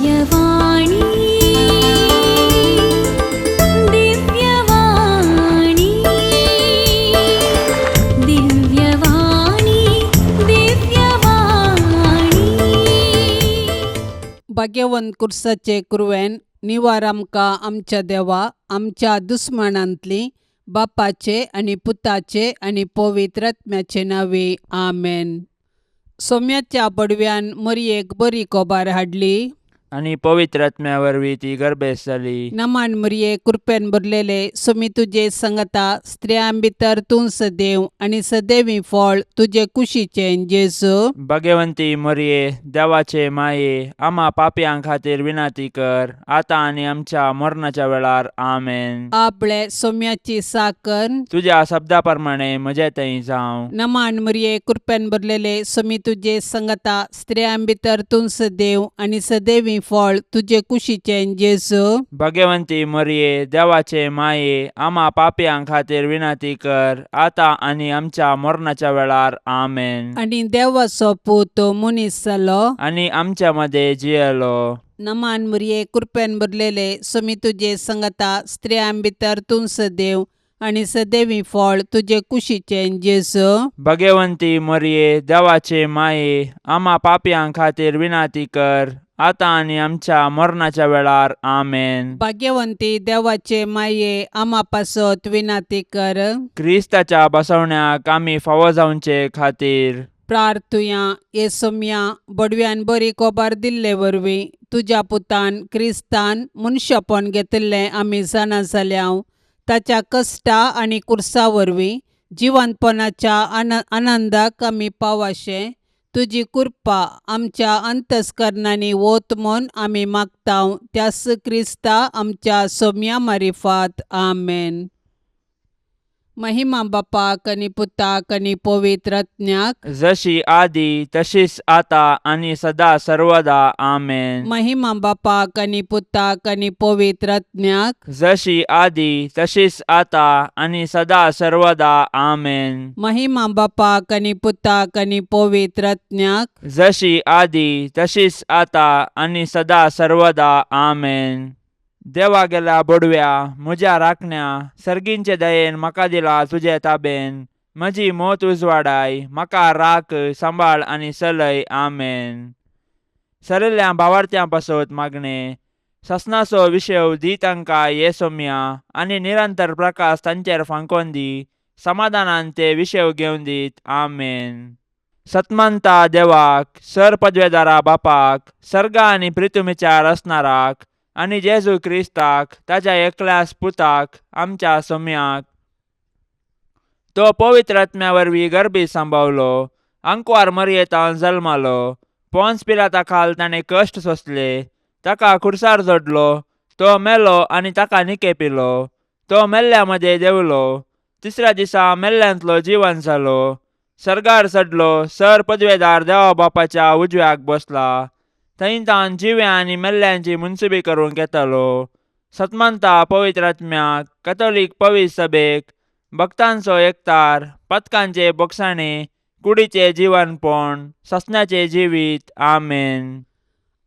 दिव्यवाणी, दिव्यवाणी, दिव्यवाणी, दिव्यवाणी. भाग्यवंत कुर्साचे कुरवेन निवार आमकां आमच्या देवा आमच्या दुस्मानांतली बापाचे आनी पुताचे आनी पवित्र आत्म्याचे नांवे आमेन. सोम्याच्या बडव्यान मरयेक बरी कोबार हाडली आनी पवित्र आत्म्या वरवीं ती गर्भेस्त जाली. नमान मरये, कृपेन भरलेले, सोमी तुजे संगता, स्त्रियां भितर तूं सदैव आनी सदैवी फळ तुजे कुशीचें जेजू. भगवंती मरये, देवाचे माये, आमा पापयां खातीर विनंती कर, आतां आनी आमच्या मरणाच्या वेळार. आमेन. आपले सोम्याची साकर. तुज्या शब्दा प्रमाणे म्हजे थंय जावं. नमान मरये, कृपेन भरलेले, सोमी तुजे संगता, स्त्रियां भितर तूं सदैव आनी सदैवी फळ तुजे कुशीचें जेजू. भगवंती मरये, देवाचे माये, आमा पापयां खातीर विनंती कर, आतां आनी आमच्या मरणाच्या वेळार. आमेन. आनी देवाचो पूत मनीस जालो आनी आमच्या मदें जियेलो. नमान मरये, कृपेन भरलेले, सोमी तुजे संगता, स्त्रियां भितर तूं सदैव आनी सदैवी फळ तुजे कुशीचें जेजू. भगवंती मरये, देवाचे माये, आमा पापयां खातीर विनंती कर, आतां आनी आमच्या मरणाच्या वेळार. आमेन. भाग्यवंती देवाचे माये, आमा पासत विनंती कर. क्रिस्ताच्या बसवण्याक आमी फावो जावचे खातीर प्रार्थुया. ये सोम्या, बडव्यान बरी कोबार दिल्ले वरवीं तुज्या पुतान क्रिस्तान मनशापण घेतिल्लें आमी जाणा जाल्या. ताच्या कश्टा आनी कुर्सा वरवीं जिवंतपणाच्या आनंदाक आमी पावाशें तुजी कृपा आमच्या अंतस्करणांनी वत म्हूण आमी मागता, त्यास क्रिस्ता आमच्या सोम्या मारिफात. आमेन. महिमा बापाक आनी पुताक आनी पवित्र आत्म्याक. जशी आदी तशीच आता आनी सदा सर्वदा. आमेन. महिमा बापाक आनी पुताक आनी पवित्र आत्म्याक. जशी आदी तशीच आता आनी सदा सर्वदा. आमेन. महिमा बापाक आनी पुताक आनी पवित्र आत्म्याक. जशी आदी तशीच आता आनी सदा सर्वदा. आमेन. देवा गेल्या बोडव्या, म्हज्या राखण्या, सर्गींचे दयेन म्हाका दिला तुजे ताबेन. म्हजी मोत उजवाडाय, म्हाका राख, सांबाळ आनी चलय. आमेन. सरिल्ल्या भावार्थ्यां पासत मागणें. ससनाचो विशय दी तांकां ये सोम्या आनी निरंतर प्रकाश तांचेर फांकोन दी. समाधानान ते विशय घेवन दीत. आमेन. सतमंता देवाक, सर पदवेदारा बापाक, सर्गा आनी प्रितुमीच्या रचणाराक आनी जेजू क्रिस्ताक, ताज्या एकल्याच पुताक, आमच्या सोम्याक, तो पवित्र आत्म्या वरवीं गर्भी सांबावलो, आंकवार मरयेतान जल्मालो, पोन्स पिलाता खाल ताणें कश्ट सोंसले, ताका खुर्सार जोडलो, तो मेलो आनी ताका निकेपिलो, तो मेल्ल्या मदें देंवलो, तिसऱ्या दिसा मेल्ल्यांतलो जिवन जालो, सर्गार चडलो, सर पदवेदार देवा बापाच्या उजव्याक बसला, थंय तावन जिव्या आनी मेल्ल्यांची मुनसुबी करूंक येतालो. सतमंता पवित्र आत्म्याक, कथोलीक पवित्र सभेक, भक्तांचो एकतार, पथकांचे बोगसाणे, कुडीचे जिवनपण, ससनाचें जिवीत. आमेन.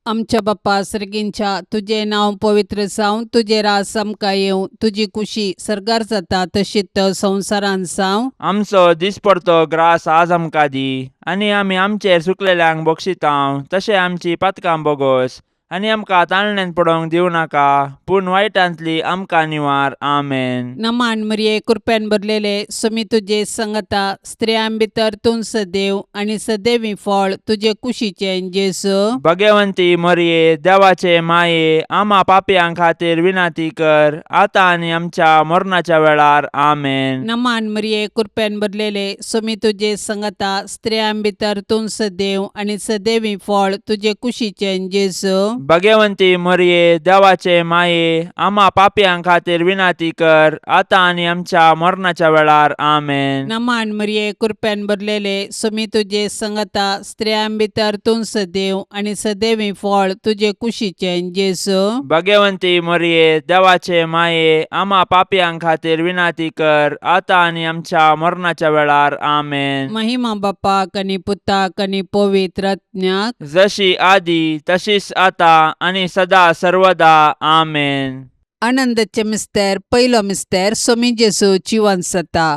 आमच्या बाप्पा सर्गींच्या, तुजें नांव पवित्र जावं, तुजें राज आमकां येवं, तुजी कुशी सर्गार जाता तशीच संवसारांत जावं. आमचो दिसपडतो ग्रास आज आमकां दी आनी आमी आमचेर चुकलेल्यांक बक्षितांव तशें आमची पातकां बोगोस आनी आमकां ताळण्यान पडोवंक दिवं नाका, पूण वायटांतली आमकां निवार. आमेन. नमान मरिये, कृपेन भरलेले, सुमी तुजे संगता, स्त्रियां भितर तूं सदैव आनी सदैवी फळ तुजे कुशीचें जेजू. भगवंती मरिये, देवाचे माये, आमा पापयां खातीर विनंती कर, आतां आनी आमच्या मरणाच्या वेळार. आमेन. नमान मरिये, कृपेन भरलेले, सुमी तुजे संगता, स्त्रियां भितर तूं सदैव आनी सदैवी फळ तुजे कुशीचें जेजू. भगवंती मरिये, देवाचे माये, आमा पापयां खातीर विनंती कर, आतां आनी आमच्या मरणाच्या वेळार. आमेन. नमान मरिये, कृपेन भरलेले, सुमी तुजे संगता, स्त्रियां भितर तूं सदैव आनी सदैवी फळ तुजे कुशीचें जेजू. भगवंती मरिये, देवाचे माये, आमा पापयां खातीर विनंती कर, आतां आनी आमच्या मरणाच्या वेळार. आमेन. महिमा बापाक आनी पुताक आनी पवित्र आत्म्याक. जशी आदी तशीच आता आतां आनी सदा सर्वदा. आमेन. आनंदाचे मिस्तेर. पयलो मिस्तेर, सोमी जेजू जिवन जाता.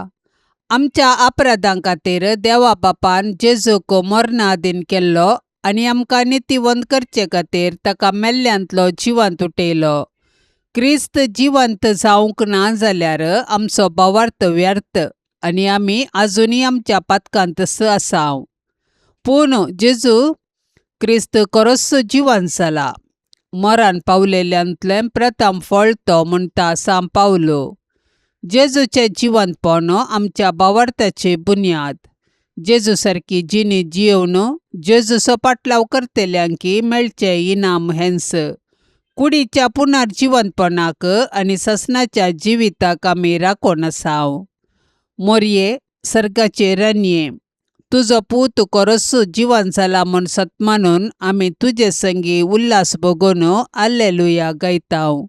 आमच्या अपराधां खातीर देवा बापान जेजूक मरणाधीन केल्लो आनी आमकां नितीवंत करचे खातीर ताका मेल्ल्यांतलो जिवंत उठयलो. क्रिस्त जिवंत जावंक ना जाल्यार आमचो भावार्थ व्यर्थ आनी आमी आजुनूय आमच्या पातकांतच आसा. पूण जेजू क्रिस्त खरोच जिवंत जाला, मरण पावलेल्यांतलें प्रथम फळ तो म्हणटा सांव पावलो. जेजूचें जिवंतपण आमच्या भावार्थाची बुन्याद. जेजू सारकी जिणी जियोवन जेजूचो पाटलाव करतल्यांकी मेळचें इनाम हेंच. कुडीच्या पुनर्जिवंतपणाक आनी ससनाच्या जिविताक आमी राखून आसाव. मोरये, सर्गाचे राणये, तुजो पूत खरोच जिवन जाला म्हूण सत मानून आमी तुजे संगी उल्हास भोगोवन आल्लेलुया गायताव.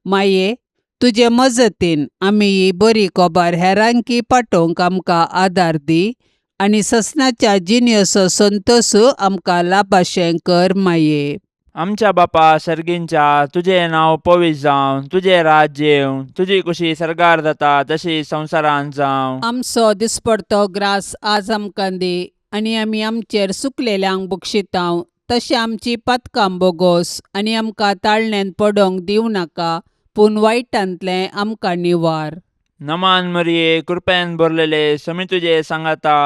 माये, तुजे मजतीन आमी ही बरी खबर हेरांकी पाठोवंक आमकां आदार दी आनी ससनाच्या जिणेचो संतोश आमकां लाभाशें कर माये. आमच्या बापा सर्गींच्या, तुजें नांव पवित्र जावं, तुजें राज्य येवं, तुजी कुशी सर्गार जाता तशी संवसारांत जावं. आमचो दिसपडतो ग्रास आज आमकां दी आनी आमी आमचेर सुकलेल्यांक बक्षितांव तशें आमची पातकां बोगोस आनी आमकां ताळण्यांत पडोंक दिवं नाका, पूण वायटांतलें आमकां निवार. नमान मरिये, कृपेन भरलेले, समी तुजे सांगाता,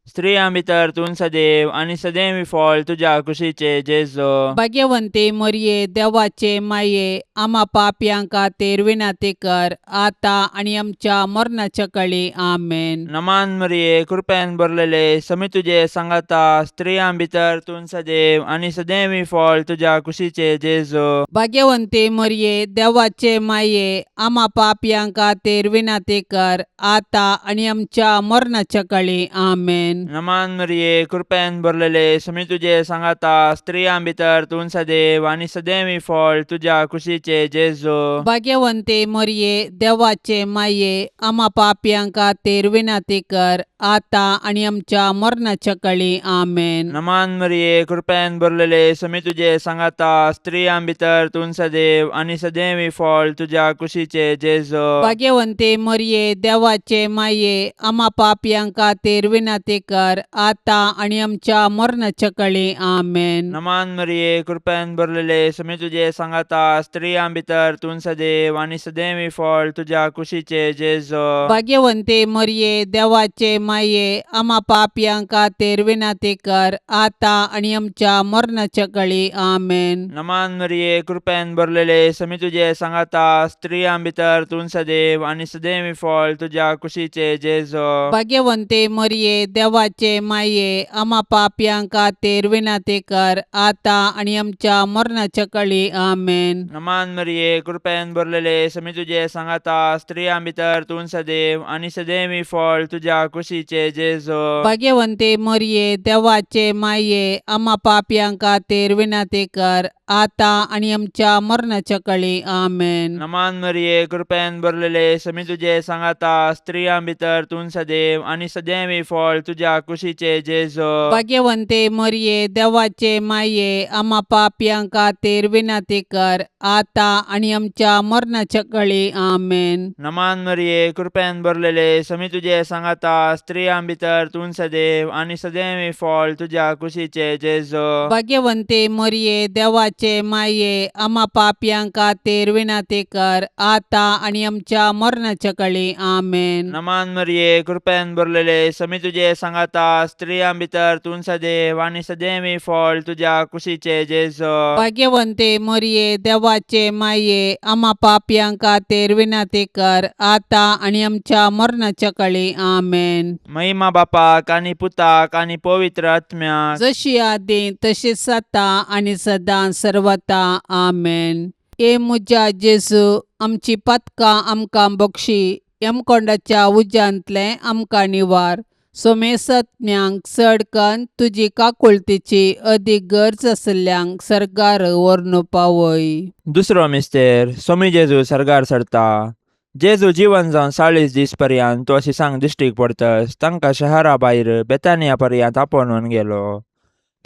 स्त्रियां भितर तूं सदैव आनी सदैव फळ तुज्या कुशीचे जेजो. भाग्यवंती मरये, देवाचे माये, आमा पापयां खातीर विनंती कर, आतां आनी आमच्या मरणाच्या कळी. आमेन. नमान मरिये, कृपेन भरलेले, समी तुजे सांगाता, स्त्रियां भितर तूं सदैव आनी सदैव फळ तुज्या कुशीचे जेजो. भाग्यवंती मरये, देवाचे माये, आमा पापयां खातीर विनंती कर, आतां आनी आमच्या मरणाच्या कळी. आमेन. नमान मरिये, कृपेन भरलेले, समी तुजे सांगाता, स्त्रियां भितर तूं सदैव आनी सदैव फळ तुज्या कुशीचे जेजो. भाग्यवंती मरये, देवाचे माये, आमा पापयां खातीर विनंती कर, आतां आनी आमच्या मरणाच्या कळी. आमेन. नमान मरिये, कृपेन भरलेले, समी तुजे सांगाता, स्त्रियां भितर तूं सदैव आनी सदैव फळ तुज्या कुशीचे जेजो. भाग्यवंती मरये, देवाचे माये, आमा पापयां खातीर विनंती कर, आतां आनी आमच्या मरणाच्या कळी. आमेन. नमान मरिये, कृपेन भरलेले, समी तुजे सांगाता, स्त्रियां भितर तूं सदैव आनी सदैव फळ तुज्या कुशीचे जेजो. भाग्यवंती मरये, देवाचे माये, आमा पापयां खातीर विनंती कर, आतां आनी आमच्या मरणाच्या कळी. आमेन. नमान मरिये, कृपेन भरलेले, समी तुजे सांगाता, स्त्रियां भितर तूं सदैव आनी सदैव फळ तुज्या कुशीचे जेजो. भाग्यवंती मरये, देवाचे माये, आमा पापयां खातीर विनंती कर, आतां आनी आमच्या मरणाच्या कळी. आमेन. नमान मरिये, कृपेन भरलेले, समी तुजे सांगाता, स्त्रियां भितर तूं सदैव आनी सदैव फळ तुज्या कुशीचे जेजो. भाग्यवंती मरये, देवाचे माये, आमा पापयां खातीर विनंती कर, आतां आनी आमच्या मरणाच्या कळी. आमेन. नमान मरिये, कृपेन भरलेले, समी तुजे सांगाता, स्त्रियां भितर तूं सदैव आनी सदैव फळ तुज्या कुशीचे जेजो. भाग्यवंती मरये, देवाचे माये, आमा पापयां खातीर विनंती कर, आतां आनी आमच्या मरणाच्या कळी. आमेन. नमान मरिये, कृपेन भरलेले, समी तुजे सांगाता, स्त्रियां भितर तूं सदैव आनी सदैव फळ तुज्या कुशीचे जेजो. भाग्यवंती मरये, देवाचे माये, आमा पापयां खातीर विनंती कर, आतां आनी आमच्या मरणाच्या कळी. आमेन. नमान मरिये, कृपेन भरलेले, समी तुजे सांगाता, स्त्रियां भितर तूं सदैव आनी सदैव फळ तुज्या कुशीचे जेजो. भाग्यवंती मरये, देवाचे माये, आमा पापयां खातीर विनंती कर, आतां आनी आमच्या मरणाच्या कळी. आमेन. महिमा बापाक आनी पुताक आनी पवित्र आत्म्याक, जशी आदी तशीच आतां आनी सदां सर्वता. आमेन. ए म्हज्या जेजू, आमची पातकां आमकां बक्षी, यमकोंडाच्या उज्यांतलें आमकां निवार, सोमेसत्म्यांक चड कन्न तुजी काकुळतीची अदीक गरज आशिल्ल्यांक सर्गार व्हरून पावय. दुसरो मिस्तेर, सोमी जेजू सर्गार सरता. जेजू जिवन जावन 40 दीस पर्यंत तो शिसांक दिश्टीक पडतस तांकां शहरा भायर बेतानिया पर्यंत आपोवन गेलो.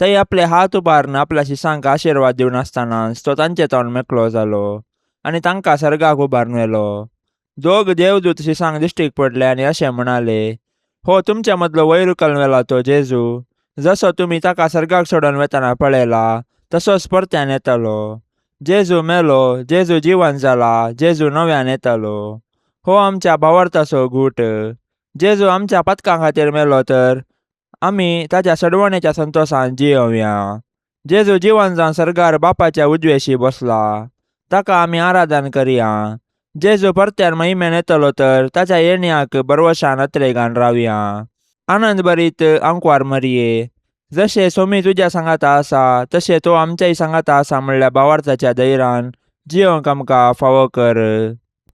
थंय आपले हात उबारून आपल्या शिसांक आशिर्वाद दिवन आसतनाच तो तांचे तोंड मेकळो जालो आनी तांकां सर्गाक उबारून व्हेलो. दोग देवदूत शिसांक दिश्टीक पडले आनी अशें म्हणाले, हो तुमच्या मदलो वयर उखलून व्हेला तो जेजू, जसो तुमी ताका सर्गाक सोडून वेतना पळयला तसोच परत्यान येतलो. जेजू मेलो, जेजू जिवन जाला, जेजू नव्यान येतलो. हो आमच्या भावार्थाचो गूट. जेजू आमच्या पातकां खातीर मेलो तर आमी ताच्या सडवणेच्या संतोशान जियोवया. जेजू जिवन जावन सर्गार बापाच्या उजवेशी बसला, ताका आमी आराधन करया. जेजू परत्यान महिमेन येतलो तर ताच्या येण्याक बरवशान अत्रेगान रावया. आनंद भरीत आंकवार मरये, जशें सोमी तुज्या सांगाता आसा तशें तो आमच्याय सांगाता आसा म्हणल्या भावार्थाच्या धैरान जियोंक आमकां फावो कर.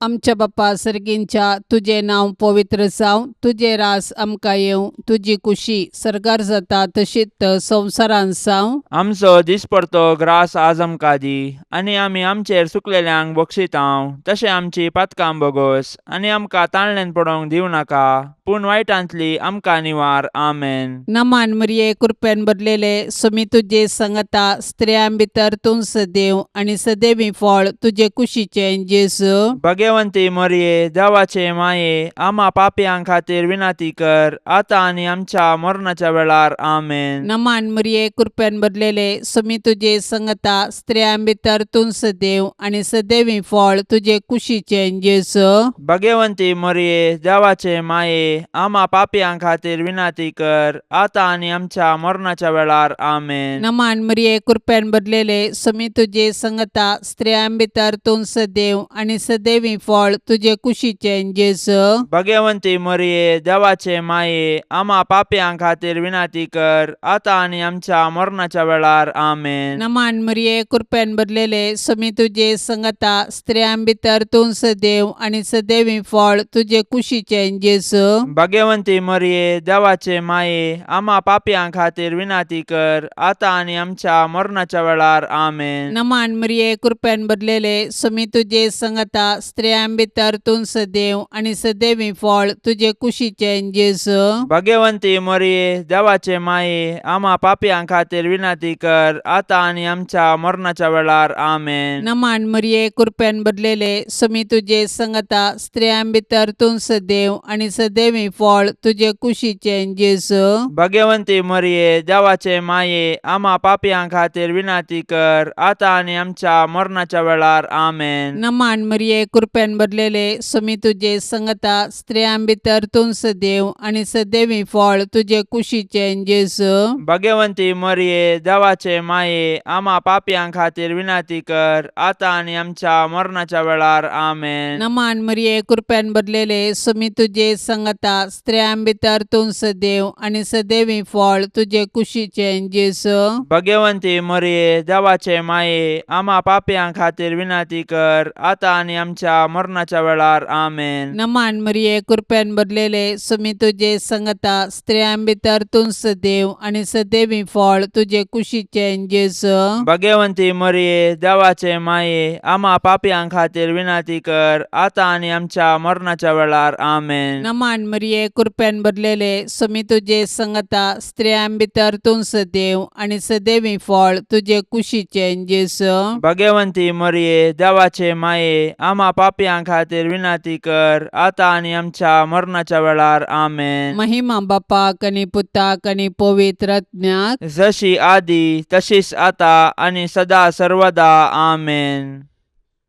आमच्या बापा सर्गींच्या, तुजें नांव पवित्र जावं, तुजें रास आमकां येवं, तुजी कुशी सर्गार जाता तशीच संवसारांत जावं. आमचो दिसपडतो ग्रास आज आमकां दी, आनी आमी आमचेर चुकलेल्यांक बक्षितांव तशें आमची पातकां बोगोस, आनी आमकां ताळण्यान पडोवंक दिवं नाका, पूण वायटांतली आमकां निवार. आमेन. नमान मरिये, कृपेन भरलेले, सुमी तुजे संगता, स्त्रियां भितर तूं सदैव आनी सदैवी फळ तुजे कुशीचें जेजू. भगवंती मरये, देवाचे माये, आमा पापयां खातीर विनंती कर, आतां आनी आमच्या मरणाच्या वेळार. आमेन. नमान मरिये, कृपेन भरलेले, सुमी तुजे संगता, स्त्रियां भितर तूं सदैव आनी सदैवी फळ तुजे कुशीचें जेजू. भगवंती मरये, देवाचे माये, आमा पापयां खातीर विनंती कर, आतां आनी आमच्या मरणाच्या वेळार. आमेन. नमान मरिये, कृपेन भरलेले, सुमी तुजे संगता, स्त्रियां भितर तूं सदैव आनी सदैवी फळ तुजे कुशीचें जेजू. भगवंती मरये, देवाचे माये, आमा पापयां खातीर विनंती कर, आतां आनी आमच्या मरणाच्या वेळार. आमेन. नमान मरिये, कृपेन भरलेले, सुमी तुजे संगता, स्त्रियां भितर तूं सदैव आनी सदैवी फळ तुजे कुशीचें जेजू. भगवंती मरये, देवाचे माये, आमा पापयां खातीर विनंती कर, आतां आनी आमच्या मरणाच्या वेळार. आमेन. नमान मरिये, कृपेन भरलेले, सुमी तुजे संगता, स्त्रियां भितर तूं सदैव आनी सदैवी फळ तुजे कुशीचें जेजू. भगवंती मरये, देवाचे माये, आमा पापयां खातीर विनंती कर, आतां आनी आमच्या मरणाच्या वेळार. आमेन. नमान मरिये, कृपेन भरलेले, सुमी तुजे संगता, स्त्रियां भितर तूं सदैव आनी सदैवी फळ तुजे कुशीचें जेजू. भगवंती मरये, देवाचे माये, आमा पापयां खातीर विनंती कर, आतां आनी आमच्या मरणाच्या वेळार. आमेन. नमान मरिये, कृपेन भरलेले, सुमी तुजे संगता, स्त्रियां भितर तूं सदैव आनी सदैवी फळ तुजे कुशीचें जेजू. भगवंती मरये, देवाचे माये, आमा पापयां खातीर विनंती कर, आतां आनी आमच्या मरणाच्या वेळार. आमेन. नमान मरिये, कृपेन भरलेले, सुमी तुजे संगता, स्त्रियां भितर तूं सदैव आनी सदैवी फळ तुजे कुशीचें जेजू. भगवंती मरये, देवाचे माये, आमा पापयां खातीर विनंती कर, आतां आनी आमच्या मरणाच्या वेळार. आमेन. नमान मरिये, कृपेन भरलेले, सुमी तुजे संगता, स्त्रियां भितर तूं सदैव आनी सदैवी फळ तुजे कुशीचें जेजू. भगवंती मरये, देवाचे माये, आमा पापयां खातीर विनंती कर, आतां आनी आमच्या मरणाच्या वेळार. आमेन. नमान मरिये, कृपेन भरलेले, सुमी तुजे संगता, स्त्रियां भितर तूं सदैव आनी सदैवी फळ तुजे कुशीचें जेजू. भगवंती मरये, देवाचे माये, आमा पापयां खातीर विनंती कर, आतां आनी आमच्या मरणाच्या वेळार. आमेन. महिमा बापाक आनी पुताक आनी पवित्र आत्म्याक, जशी आदी तशीच आता आनी सदा सर्वदा. आमेन.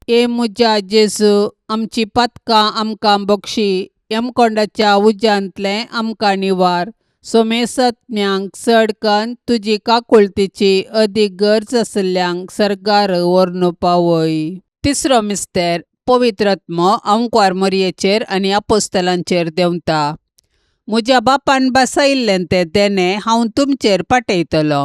ए म्हज्या जेजू, आमची पातकां आमकां बक्षी, यमकोंडाच्या उज्यांतलें आमकां निवार, सोमेसत्म्यांक चड कन्न तुजी काकुळतीची अदीक गरज आशिल्ल्यांक सर्गार व्हरून पावय. तिसरो मिस्तेर, पवित्र आत्मो आंकवार मरयेचेर आनी आपोस्तलांचेर देंवता. म्हज्या बापान बसयिल्लें तें देणें हांव तुमचेर पाठयतलो,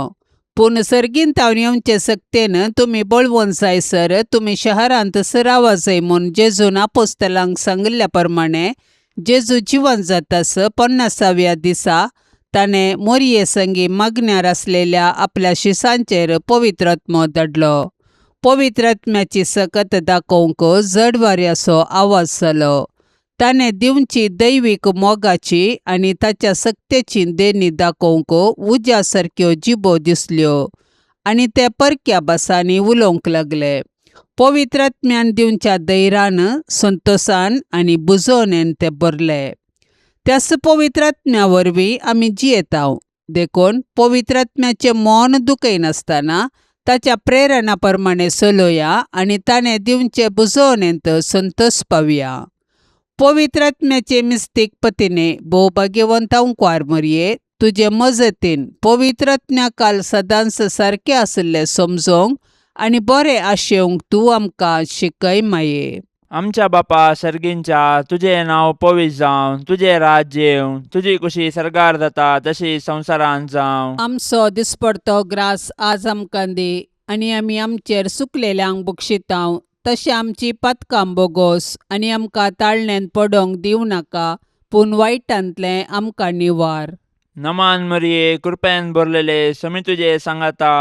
पूण सर्गींत हांव येवचे सक्तेन तुमी बळवंत जायसर तुमी शहरांत सरावा जाय म्हूण जेजून आपोस्तलांक सांगिल्ल्या प्रमाणे, जेजू जिवन जातास 50व्या दिसा ताणें मोरये संगी मागण्यार आसलेल्या आपल्या शिसांचेर पवित्र आत्मो धाडलो. पवित्र आत्म्याची सकत दाखोवंक जड वाऱ्याचो आवाज जालो. ताणें दिवची दैवीक मोगाची आनी ताच्या सक्तेची देणी दाखोवंक उज्या सारक्यो जिबो दिसल्यो आनी ते परक्या भासांनी उलोवंक लागले. पवित्र आत्म्यान दिवच्या धैर्यान, संतोसान आनी बुजोवणेन ते भरले. त्याच पवित्र आत्म्या वरवीं आमी जियेतांव. देखून पवित्र आत्म्याचें मन दुखयनासतना ताच्या प्रेरणा प्रमाणें चलोया आनी ताणें दिवचे बुजोवणेंत संतोस पावया. पवित्र आत्म्याचे मिस्तीक पतीने भोव भाग्यवंत अंकवार मरये, तुजे मजतीन पवित्र आत्म्या काल सदांच सारकें आशिल्लें समजोंक आनी बरें आशेवंक तूं आमकां शिकय माये. आमच्या बापा सर्गींच्या, तुजें नांव पवित्र जावं, तुजें राज्य येवं, तुजी कुशी सर्गार जाता तशी संवसारांत जावं. आमचो दिसपडतो ग्रास आज आमकां दी आनी आमी आमचेर सुकलेल्यांक बक्षितांव तशें आमची पातकां बोगोस आनी आमकां ताळण्यांत पडोंक दिवं नाका, पूण वायटांतलें आमकां निवार. नमान मरिये, कृपेन भरलेले, समी तुजे सांगाता,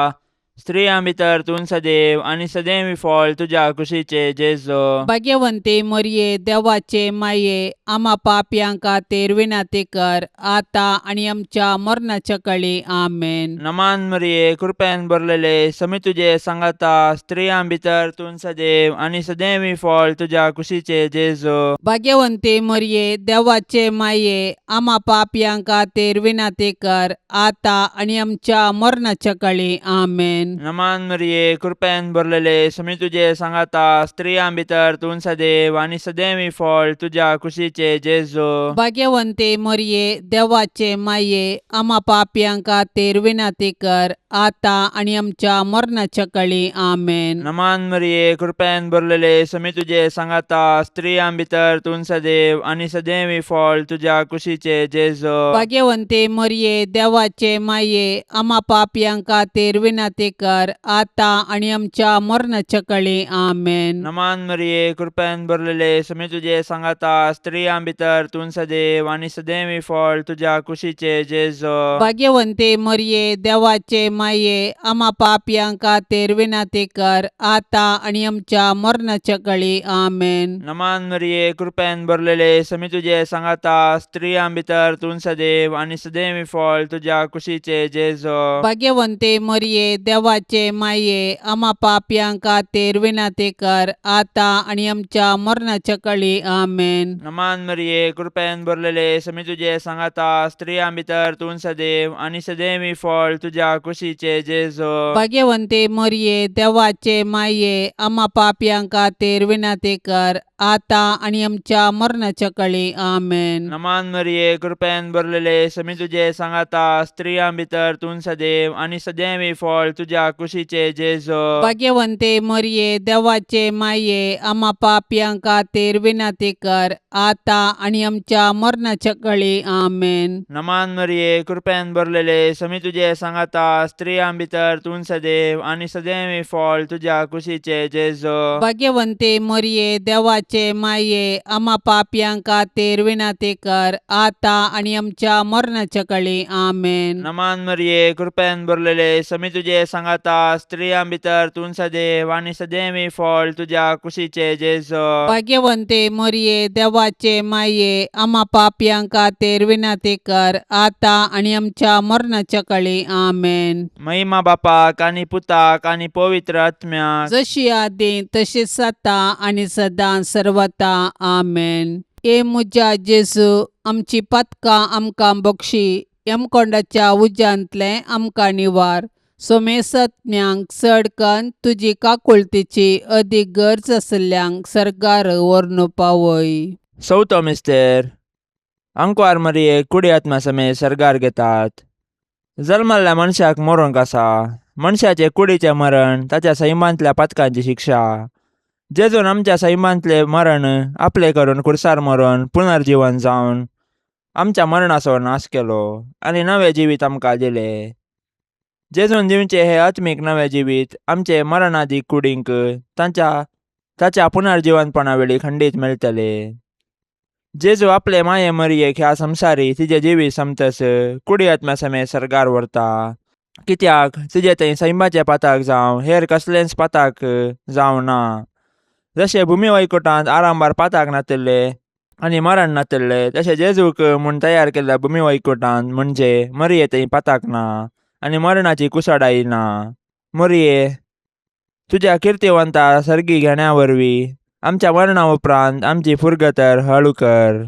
स्त्रियां भितर तूं सदैव आनी सदैव फळ तुज्या कुशीचे जेजो. भाग्यवंती मरये, देवाचे माये, आमा पापयां खातीर विनंती कर आतां आनी आमच्या मरणाच्या कळी. आमेन. नमान मरिये, कृपेन भरलेले, समी तुजे सांगाता, स्त्रियां भितर तूं सदैव आनी सदैव फळ तुज्या कुशीचे जेजो. भाग्यवंती मरये, देवाचे माये, आमा पापयां खातीर विनंती कर आतां आनी आमच्या मरणाच्या कळी. आमेन. नमान मरिये, कृपेन भरलेले, समी तुजे सांगाता, स्त्रियां भितर तूं सदैव आनी सदैव फळ तुज्या कुशीचे जेजो. भाग्यवंती मरये, देवाचे माये, आमा पापयां खातीर विनंती कर आतां आनी आमच्या मरणाच्या कळी. आमेन. नमान मरिये, कृपेन भरलेले, समी तुजे सांगाता, स्त्रियां भितर तूं सदैव आनी सदैव फळ तुज्या कुशीचे जेजो. भाग्यवंती मरये, देवाचे माये, आमा पापयां खातीर विनंती कर आतां आनी आमच्या मरणाच्या कळी. आमेन. नमान मरिये, कृपेन भरलेले, समी तुजे सांगाता, स्त्रियां भितर तूं सदैव आनी सदैव फळ तुज्या कुशीचे जेजो. भाग्यवंती मरये, देवाचे माये, आमा पापयां खातीर विनंती कर आतां आनी आमच्या मरणाच्या कळी. आमेन. नमान मरिये, कृपेन भरलेले, समी तुजे सांगाता, स्त्रियां भितर तूं सदैव आनी सदैव फळ तुज्या कुशीचे जेजो. भाग्यवंती मरये, देवाचे माये, आमा पापयां खातीर विनंती कर आतां आनी आमच्या मरणाच्या कळी. आमेन. नमान मरिये, कृपेन भरलेले, समी तुजे सांगाता, स्त्रियां भितर तूं सदैव आनी सदैव फळ तुज्या कुशीचे जेजो. भाग्यवंती मरये, देवाचे माये, आमा पापयां खातीर विनंती कर आतां आनी आमच्या मरणाच्या कळी. आमेन. नमान मरिये, कृपेन भरलेले, समी तुजे सांगाता, स्त्रियां भितर तूं सदैव आनी सदैव फळ तुज्या कुशीचे जेजो. भाग्यवंती मरये, देवाचे माये, आमा पापयां खातीर विनंती कर आतां आनी आमच्या मरणाच्या कळी. आमेन. नमान मरिये, कृपेन भरलेले, समी तुजे सांगाता, स्त्रियां भितर तूं सदैव आनी सदैव फळ तुज्या कुशीचे जेजो. भाग्यवंती मरये, देवाचे माये, आमा पापयां खातीर विनंती कर आतां आनी आमच्या मरणाच्या कळी. आमेन. नमान मरिये, कृपेन भरलेले, समी तुजे सांगाता, स्त्रियां भितर तूं सदैव आनी सदैव फळ तुज्या कुशीचे जेजो. भाग्यवंती मरये, देवाचे माये, आमा पापयां खातीर विनंती कर आतां आनी आमच्या मरणाच्या कळी. आमेन. महिमा बापाक आनी पुताक आनी पवित्र आत्म्याक, जशी आदी तशीच आतां आनी सदां सर्वता. आमेन. ए म्हज्या जेजू, आमची पातकां आमकां बक्षी, यमकोंडाच्या उज्यांतलें आमकां निवार, सोमेसत्म्यांक चड कन्न तुजी काकुळतीची अदीक गरज आशिल्ल्यांक सर्गार व्हरून पावय. चवथो मिस्तेर, आंकवार मरियेक कुडी आत्मा समेत सर्गार घेतात. जल्मल्ल्या मनशाक मरूंक आसा. मनशाचे कुडीचें मरण ताच्या सैमांतल्या पातकांची शिक्षा. जेजून आमच्या सैमांतलें मरण आपलें करून खुर्सार मरून पुनर्जीवन जावन आमच्या मरणाचो नाश केलो आनी नवें जिवीत आमकां दिलें. जेजून दिवचें हें आत्मीक नवें जिवीत आमचे मरणादी कुडींक तांच्या ताच्या पुनर्जिवनपणा वेळी खंडीत मेळटलें. जेजू आपले माये मरियेक ह्या संवसारी तिजें जिवीत समतस कुडी आत्म्या समेत सर्गार व्हरता, कित्याक तिजें थंय सैमाचें पाताक जावं हेर कसलेंच पाताक जावं ना. जशें भुमी वैकुटांत आरंभार पाताक नातिल्लें आनी मरण नातल्ले तशें जेजूक म्हूण तयार केल्ल्या भूमी वैकुटान म्हणजे मरिये थंय पाताक ना आनी मरणाची कुसाडाय ना. मरिये, तुज्या किर्तिवंता सर्गी घेण्या वरवीं आमच्या मरणा उपरांत आमची फुरगतर हळू कर.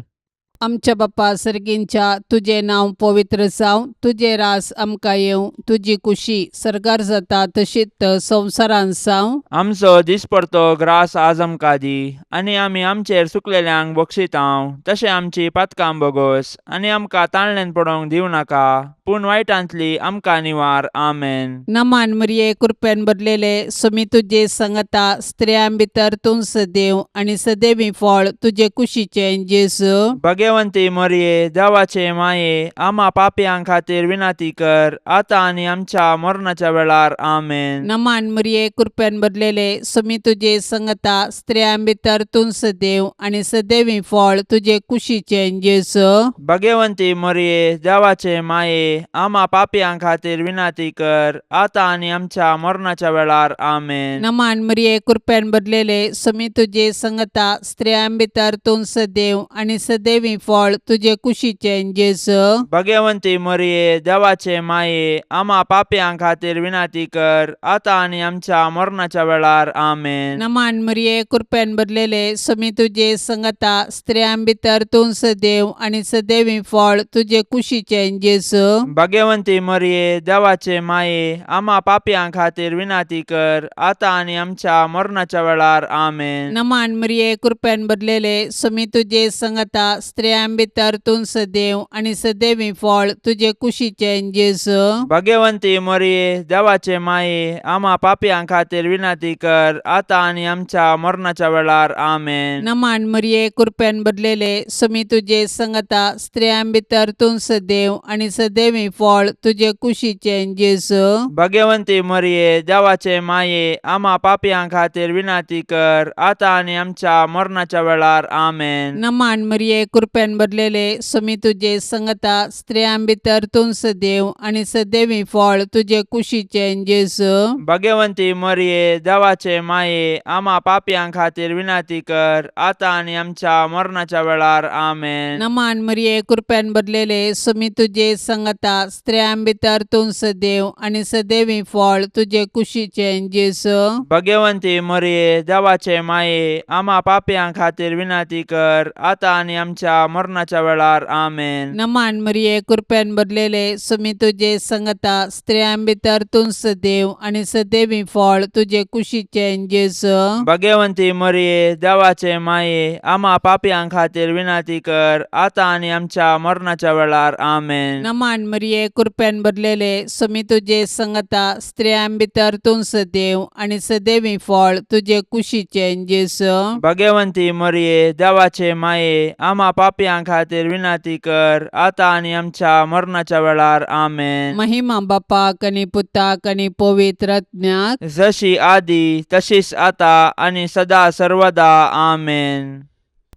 आमच्या बापा सर्गींच्या तुजें नांव पवित्र जावं, तुजें रास आमकां येवं, तुजी कुशी सर्गार जाता तशीच संवसारांत जावं. आमचो दिसपडतो ग्रास आज आमकां दी आनी आमी आमचेर चुकलेल्यांक बक्षितांव तशें आमची पातकां बोगोस आनी आमकां ताणल्यान पडोवंक दिवं नाका पूण वायटांतली आमकां निवार. आमेन. नमान मरिये, कृपेन भरलेले, सुमी तुजे संगता, स्त्रियां भितर तूं सदैव आनी सदैवी फळ तुजे कुशीचें जेजू. भगवंती मरिये, देवाचे माये, आमा पापयां खातीर विनंती कर आतां आनी आमच्या मरणाच्या वेळार. आमेन. नमान मरिये, कृपेन भरलेले, सुमी तुजे संगता, स्त्रियां भितर तूं सदैव आनी सदैवी फळ तुजे कुशीचें जेजू. भगवंती मरिये, देवाचे माये, आमा पापयां खातीर विनंती कर आतां आनी आमच्या मरणाच्या वेळार. आमेन. नमान मरिये, कृपेन भरलेले, सुमी तुजे संगता, स्त्रियां भितर तूं सदैव आनी सदैवी फळ तुजे कुशीचें जेजू. भगवंती मरिये, देवाचे माये, आमा पापयां खातीर विनंती कर आतां आनी आमच्या मरणाच्या वेळार. आमेन. नमान मरिये, कृपेन भरलेले, सुमी तुजे संगता, स्त्रियां भितर तूं सदैव आनी सदैवी फळ तुजे कुशीचें जेजू. भगवंती मरिये, देवाचे माये, आमा पापयां खातीर विनंती कर आतां आनी आमच्या मरणाच्या वेळार. आमेन. नमान मरिये, कृपेन भरलेले, सुमी तुजे संगता, स्त्रियां भितर तूं सदैव आनी सदैवी फळ तुजे कुशीचें जेजू. भगवंती मरिये, देवाचे माये, आमा पापयां खातीर विनंती कर आतां आनी आमच्या मरणाच्या वेळार. आमेन. नमान मरिये, कृपेन भरलेले, सुमी तुजे संगता, स्त्रियां भितर तूं सदैव आनी सदैवी फळ तुजे कुशीचें जेजू. भगवंती मरिये, देवाचे माये, आमा पापयां खातीर विनंती कर आतां आनी आमच्या मरणाच्या वेळार. आमेन. नमान मरिये, कृपेन भरलेले, सुमी तुजे संगता, स्त्रियां भितर तूं सदैव आनी सदैवी फळ तुजे कुशीचें जेजू. भगवंती मरिये, देवाचे माये, आमा पापयां खातीर विनंती कर आतां आनी आमच्या मरणाच्या वेळार. आमेन. नमान मरिये, कृपेन भरलेले, सुमी तुजे संगता, स्त्रियां भितर तूं सदैव आनी सदैवी फळ तुजे कुशीचें जेजू. भगवंती मरिये, देवाचे माये, आमा पापयां खातीर विनंती कर आतां आनी आमच्या मरणाच्या वेळार. आमेन. नमान मरिये, कृपेन भरलेले, सुमी तुजे संगता, स्त्रियां भितर तूं सदैव आनी सदैवी फळ तुजे कुशीचें जेजू. भगवंती मरिये, देवाचे माये, आमा पापयां खातीर विनंती कर आतां आनी आमच्या मरणाच्या वेळार. आमेन. नमान मरिये, कृपेन भरलेले, सुमी तुजे संगता, स्त्रियां भितर तूं सदैव आनी सदैवी फळ तुजे कुशीचें जेजू. भगवंती मरिये, देवाचे माये, आमा पापयां खातीर विनंती कर आतां आनी आमच्या मरणाच्या वेळार. आमेन. महिमा बापाक आनी पुताक आनी पवित्र आत्म्याक. जशी आदी तशीच आता आनी सदा सर्वदा. आमेन.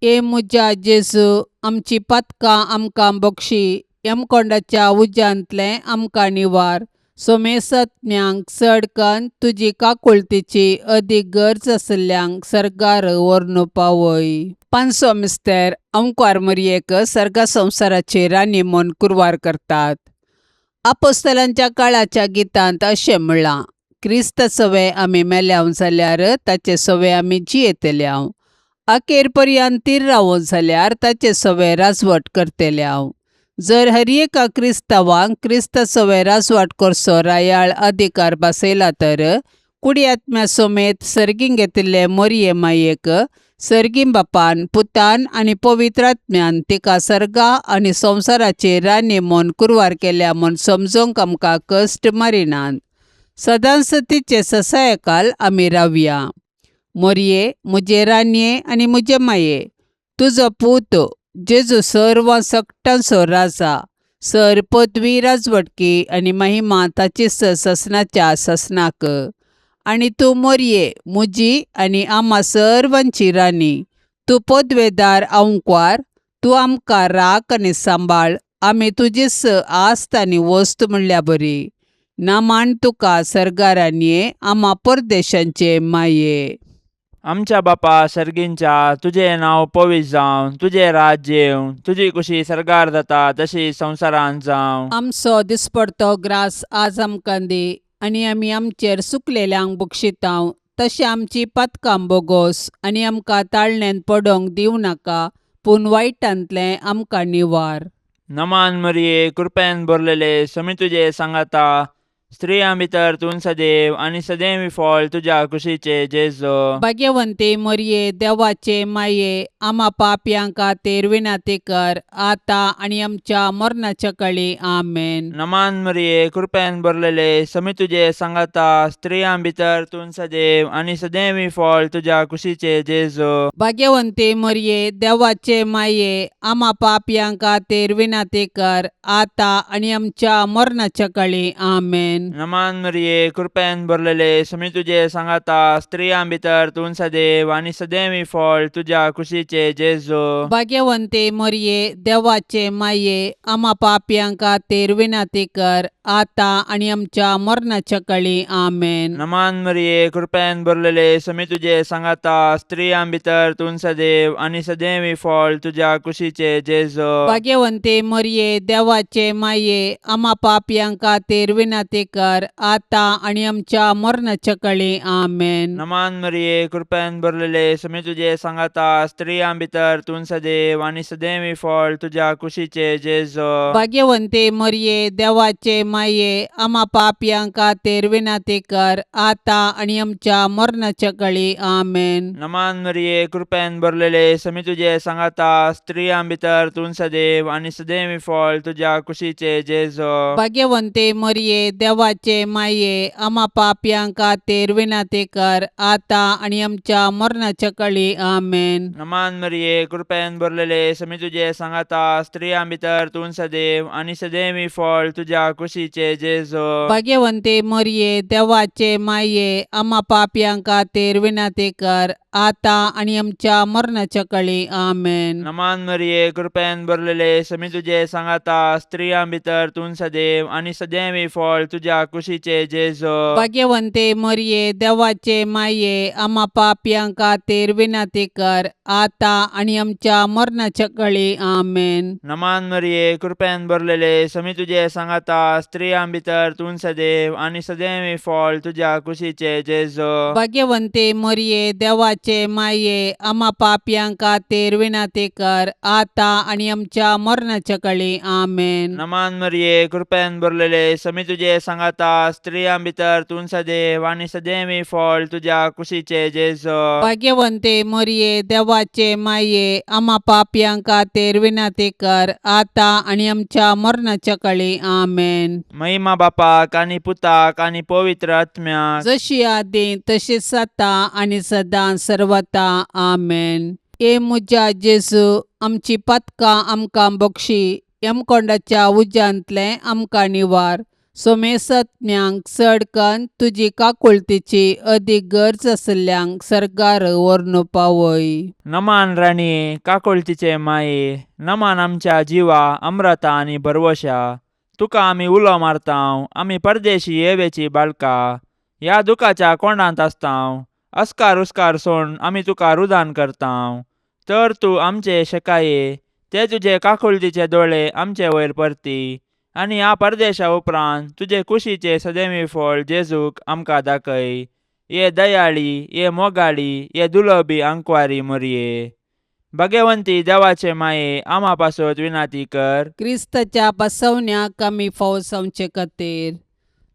ए म्हज्या जेजू, आमची पातकां आमकां बक्षी, यमकोंडाच्या उज्यांतलें आमकां निवार, सोमेसत्म्यांक चड कन्न तुजी काकुळतीची अदीक गरज आशिल्ल्यांक सर्गार व्हरून पावय. पांचसो मिस्तेर अंकार मरियेक सर्गा संवसाराची राणी म्हूण कुरवार करतात. आपोस्तलांच्या काळाच्या गितांत अशें म्हणलां, क्रिस्त सवे आमी मेल्याव जाल्यार ताचे सवे आमी जियेतल्याव, अखेर पर्यंत तीर रावो जाल्यार ताचे सवे राजवट करतल्याव. जर हर एका क्रिस्तांवांक क्रिस्त सवे राजवाट करचो रायाळ अधिकार बसयला तर कुडी आत्म्या समेत सर्गीं घेतिल्ले मोरये मायेक सर्गीं बापान, पुतान आनी पवित्र आत्म्यान तिका सर्गा आनी संवसाराची राणी म्हूण कुरवार केल्या म्हूण समजूंक आमकां कश्ट मारिनात. सदांच तिचे ससायकाल आमी रावया. मोरये, म्हजे राणये आनी म्हजे माये, तुजो पूत जेजू सर्व सकटांचो राजा, सर पदवी, राजवटकी आनी महिमा ताचीच ससनाच्या ससनाक. आनी तूं मोरये, म्हजी आनी आमा सर्वांची राणी, तूं पदवेदार आंकवार, तूं आमकां राख आनी सांबाळ, आमी तुजीच आस्त आनी वस्त म्हणल्या बरी. नामान तुका सर्गारानये, आमा परदेशांचे माये. आमच्या बापा सर्गींच्या तुजें नांव पवित्र जावं, तुजें राज्य येवं, तुजी कुशी सर्गार जाता तशी संवसारांत जावं. आमचो दिसपडतो ग्रास आज आमकां दी आनी आमी आमचेर सुकलेल्यांक बक्षितांव तशें आमची पातकां बोगोस आनी आमकां ताळण्यांत पडोंक दिवं नाका पूण वायटांतलें आमकां निवार. नमान मरिये, कृपेन भरलेले, समी तुजे सांगाता, स्त्रियां भितर तूं सदैव आनी सदैव फळ तुज्या कुशीचे जेजो. भाग्यवंती मरये, देवाचे माये, आमा पापयां खातीर विनंती कर आतां आनी आमच्या मरणाच्या कळी. आमेन. नमान मरिये, कृपेन भरलेले, समी तुजे सांगाता, स्त्रियां भितर तूं सदैव आनी सदैव फळ तुज्या कुशीचे जेजो. भाग्यवंती मरये, देवाचे माये, आमा पापयां खातीर विनंती कर आतां आनी आमच्या मरणाच्या कळी. आमेन. नमान मरिये, कृपेन भरलेले, समी तुजे सांगाता, स्त्रियां भितर तूं सदैव आनी सदैव फळ तुज्या कुशीचे जेजो. भाग्यवंती मरये, देवाचे माये, आमा पापयां खातीर विनंती कर आतां आनी आमच्या मरणाच्या कळी. आमेन. नमान मरिये, कृपेन भरलेले, समी तुजे सांगाता, स्त्रियां भितर तूं सदैव आनी सदैव फळ तुज्या कुशीचे जेजो. भाग्यवंती मरये, देवाचे माये, आमा पापयां खातीर विनंती कर आतां आनी आमच्या मरणाच्या कळी. आमेन. नमान मरिये, कृपेन भरलेले, समी तुजे सांगाता, स्त्रियां भितर तूं सदैव आनी सदैव फळ तुज्या कुशीचे जेजो. भाग्यवंती मरये, देवाचे माये, आमा पापयां खातीर विनंती कर आतां आनी आमच्या मरणाच्या कळी. आमेन. नमान मरिये, कृपेन भरलेले, समी तुजे सांगाता, स्त्रियां भितर तूं सदैव आनी सदैव फळ तुज्या कुशीचे जेजो. भाग्यवंती मरये, देवाचे माये, आमा पापयां खातीर विनंती कर आतां आनी आमच्या मरणाच्या कळी. आमेन. नमान मरिये, कृपेन भरलेले, समी तुजे सांगाता, स्त्रियां भितर तूं सदैव आनी सदैव फळ तुज्या कुशीचे जेजो. भाग्यवंती मरये, देवाचे माये, आमा पापयां खातीर विनंती कर आतां आनी आमच्या मरणाच्या कळी. आमेन. नमान मरिये, कृपेन भरलेले, समी तुजे सांगाता, स्त्रियां भितर तूं सदैव आनी सदैव फळ तुज्या कुशीचे जेजो. भाग्यवंती मरये, देवाचे माये, आमा पापयां खातीर विनंती कर आतां आनी आमच्या मरणाच्या कळी. आमेन. नमान मरिये, कृपेन भरलेले, समी तुजे सांगाता, स्त्रियां भितर तूं सदैव आनी सदैव फळ तुज्या कुशीचे जेजो. भाग्यवंती मरये, देवाचे माये, आमा पापयां खातीर विनंती कर आतां आनी आमच्या मरणाच्या कळी. आमेन. नमान मरिये, कृपेन भरलेले, समी तुजे सांगाता, स्त्रियां भितर तूं सदैव आनी सदैव फळ तुज्या कुशीचे जेजो. भाग्यवंती मरये, देवाचे माये, आमा पापयां खातीर विनंती कर आतां आनी आमच्या मरणाच्या कळी. आमेन. महिमा बापाक आनी पुताक आनी पवित्र आत्म्याक, जशी आदी तशीच आतां आनी सदां सर्वता. आमेन. ए म्हज्या जेजू, आमची पातकां आमकां बक्षी, यमकोंडाच्या उज्यांतलें आमकां निवार, सोमेसत्म्यांक चड कन्न तुजी काकुळतीची अदीक गरज आशिल्ल्यांक सर्गार व्हरून पावय. नमान राणये, काकुळतीचे माये, नमान आमच्या जिवा अम्रता आनी भरवशा, तुका आमी उलो मारतांव, आमी परदेशी येवेची बाळका, ह्या दुखाच्या कोंडांत आसतांव, अस्कार उस्कार सोड आमी तुका रुदान करतांव, तर तूं आमचे शेकाये ते तुजे काकुळतीचे दोळे आमचे वयर परती आनी ह्या परदेशा उपरांत तुजे कुशीचे सदैवी फळ जेजूक आमकां दाखय. ये दयाळी, ये मोगाळी, ये दुलबी आंकवारी मोरये, भगवंती देवाचे माये, आमा पासत विनाती कर. क्रिस्ताच्या बसवण्याक आमी फावो जावचे खातीर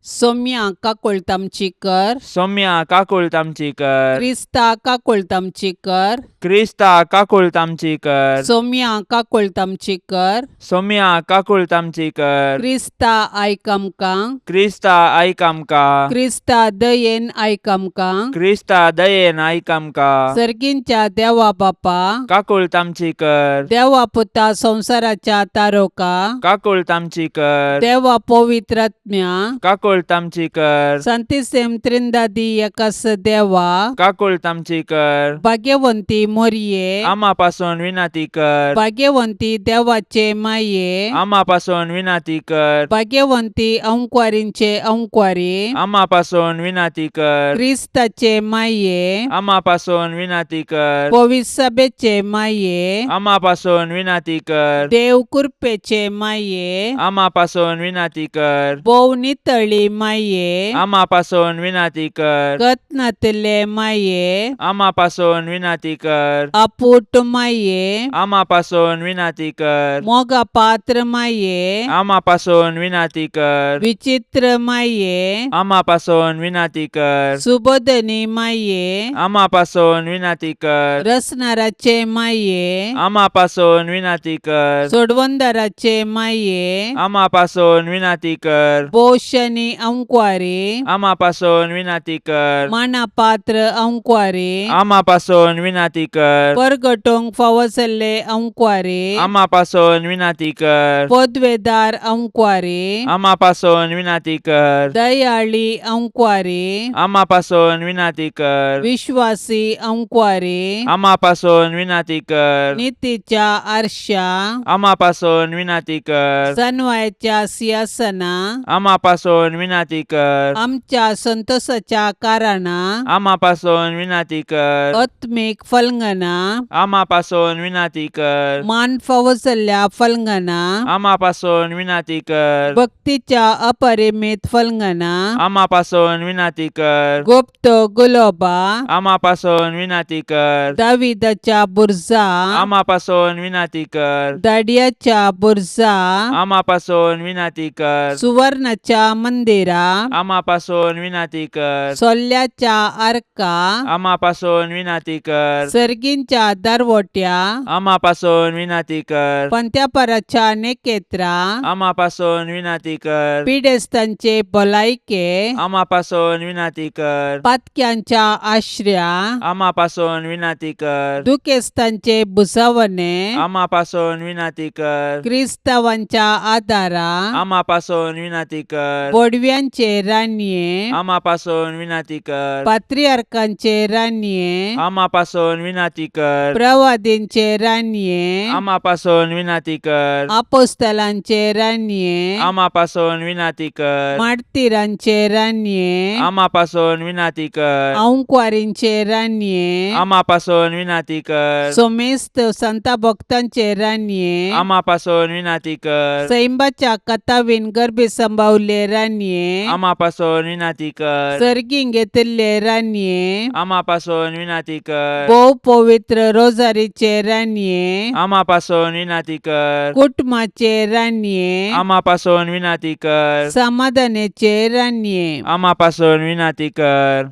सोम्या काकुळट आमची कर. सौम्या काकुळट आमची कर. क्रिस्ता काकुळट आमची कर. क्रिस्ता काकुळट आमची कर. सोम्या काकुळट आमची कर. सौम्या काकुळट आमची कर. क्रिस्ता आयक आमकां. क्रिस्ता आयक आमकां. क्रिस्ता दयेन आयक आमकां. क्रिस्ता दयेन आयक आमकां. सर्गींच्या देवा बापा, काकुळट आमची कर. देवा पुता संवसाराच्या तारोका, काकुळट आमची कर. देवा पवित्रात्म्या, काकुळट काकुळट आमची कर. सांतिसेम त्रिंदादी एकास देवा, काकुळट आमची कर. भाग्यवंती मोरये, आमा पासून विनंती कर. भाग्यवंती देवाचे माये, आमा पासून विनंती कर. भाग्यवंती अंकवारींचे अंकवारी, आमा पासून विनंती कर. क्रिस्ताचे माये, आमा पासून विनंती कर. पविसभेचे माये, आमा पासून विनंती कर. देव कृपेचे माये, आमा पासून विनंती कर. भोव नितळी माये, आमा पासून विनंती कर. कत्नातले माये, आमा पासून विनंती कर. अपूट माये, आमा पासून विनंती कर. मोगा पात्र माये, आमा पासून विनंती कर. विचित्र माये, आमा पासून विनंती कर. सुबोधनी माये, आमा पासून विनंती कर. रसनाराचे माये, आमा पासून विनंती कर. सोडवंदाराचे माये, आमा पासून विनंती कर. पोषणी अंकवारी, आमा पासून विनंती कर. मानापात्र अंकवारी, आमा पासून विनंती कर. परगटोंक फावो जाल्ले अंकवारी, आमा पासून विनंती कर. पदवेदार अंकवारी, आमा पासून विनंती कर. दयाळी अंकवारी, आमा पासून विनंती कर. विश्वासी अंकवारी, आमा पासून विनंती कर. नितीच्या आरशा, आमा पासून विनंती कर. सनवायच्या सिंहासना, आमा पासून विनंती कर. आमच्या संतोषाच्या कारणा, आमा पासून विनंती कर. आत्मीक फलंगना, आमा पासून विनंती कर. मान फावो जाल्ल्या फलंगना, आमा पासून विनंती कर. भक्तीच्या अपरिमित फलंगना, आमा पासून विनंती कर. गुप्त गुलोबा, आमा पासून विनंती कर. दाविदाच्या बुरजा, आमा पासून विनंती कर. दाडियाच्या बुरजा, आमा पासून विनंती कर. सुवर्णाच्या मंदिरा, आमा पासून विनंती कर. सोल्ल्याच्या आर्का, आमा पासून विनंती कर. सर्गींच्या दरवट्या, आमा पासून विनंती कर. पंत्यापराच्या नेकेत्रा, आमा पासून विनंती कर. पिडेस्तांचे भलायके, आमा पासून विनंती कर. पातक्यांच्या आश्र्या, आमा पासून विनंती कर. दुखेस्तांचे भुजावणे, आमा पासून विनंती कर. क्रिस्तावांच्या आदारा, आमा पासून विनंती कर. बोडव्यांचे रानये, आमा पासून विनंती कर. पात्रियार्कांचे रानये, आमा पासून विनंती कर. प्रवादींचे रानये, आमा पासून विनंती कर. आपोस्तलांचे रानये, आमा पासून विनंती कर. मार्तीरांचे रानये, आमा पासून विनंती कर. अंकवारींचे रानये, आमा पासून विनंती कर. सोमेस्त संता भक्तांचे रानये, आमा पासून विनंती कर. सैंबाच्या कथावीन गर्भी संभावले रानये, आमा पासून विनंती कर. सर्गीं घेतिल्ले रानये, आमा पासून विनंती कर. भोव पवित्र रोजारीचे रानये, आमा पासून विनंती कर. कुटुंबाचे रानये, आमा पासून विनंती कर. समाधानाचे रानये, आमा पासून विनंती कर.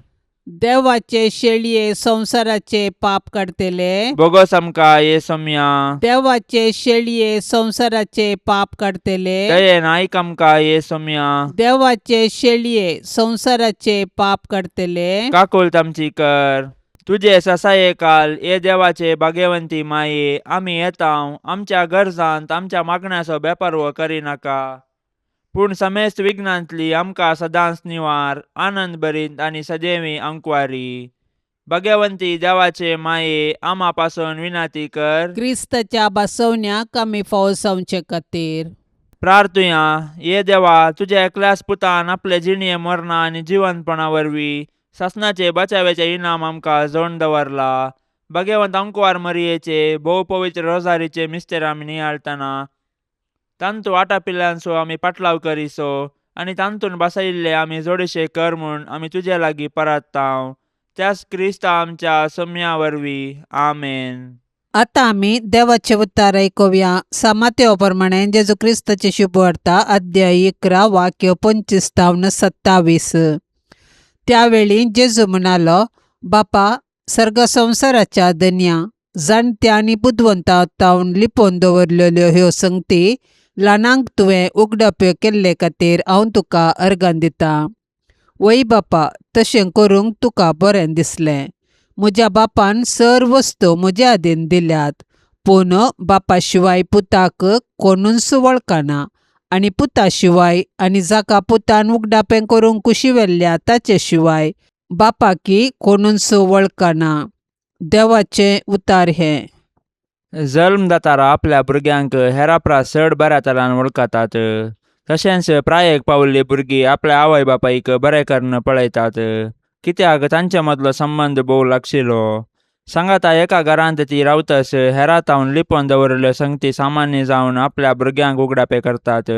देवाचे शेळये संवसाराचे पाप काडतले, बोगस आमकां ये सोम्या. देवाचे शेळये संवसाराचे पाप काडतले, दयेन आयक आमकां ये सोम्या. देवाचे शेळये संवसाराचे पाप काडतले, काकुळट आमची कर. तुजे ससाये काल ये देवाचे भाग्यवंती माये, आमी येता आमच्या गरजांत आमच्या मागण्याचो बेपर्व करिनाका, पूण समेस्त विघ्नांतली आमकां सदांच निवार, आनंद भरीत आनी सदैवी अंकवारी. भाग्यवंती देवाचे माये, आमा पासून विनंती कर. क्रिस्ताच्या बसवण्याक आमी फावो जावचे खातीर. प्रार्थुया. ये देवा, तुज्या एकल्याच पुतान आपले जिणये मरणा आनी जिवंतपणा वरवीं सासणाचे बचाव्याचे इनाम आमकां जोडून दवरला. भाग्यवंत अंकवार मरियेचे भोव पवित्र रोजारीचे मिस्तेर आमी नियाळतना तांतू आटापिल्ल्यांचो आमी पाटलाव करिसो आनी तांतून बसयिल्ले आमी जोडीशे कर म्हूण आमी तुजे लागीं परत्तांव, त्याच क्रिस्ता आमच्या सम्या वरवीं. आमेन. आता आमी देवाचे उतार आयकुया. सामातेव प्रमाणे जेजू क्रिस्ताचे शुभवार्ता, अध्याय 11, वाक्य 25 तावन 27. त्यावेळी जेजू म्हणालो, बापा सर्ग संवसाराच्या धनया, जाणत्या आनी बुदवंता तावन लिपोवन दवरलेल्यो ह्यो संगती ल्हानांक तुवें उगडाप्यो केल्ले खातीर हांव तुका अर्गां दितां. वय बापा, तशें करूंक तुका बरें दिसलें. म्हज्या बापान सर वस्तू म्हज्या आदीन दिल्यात, पूण बापा शिवाय पुताक कोणूच वळखना आनी पुता शिवाय आनी जाका पुतान उगडापें करूंक कुशी व्हेल्ल्या ताचे शिवाय बापाकी कोणूच वळखना. देवाचें उतार हें. जल्म दातारा आपल्या भुरग्यांक हेरा परस चड बऱ्या तरान वळखतात. तशेंच प्रायेक पावल्ली भुरगीं आपल्या आवय बापायक बरें करून पळयतात, कित्याक तांचे मदलो संबंद भोव लागशिलो. सांगाता एका घरांत ती रावतस हेरा तावन लिपोवन दवरिल्ल्यो संगती सामान्य जावन आपल्या भुरग्यांक उगडापें करतात.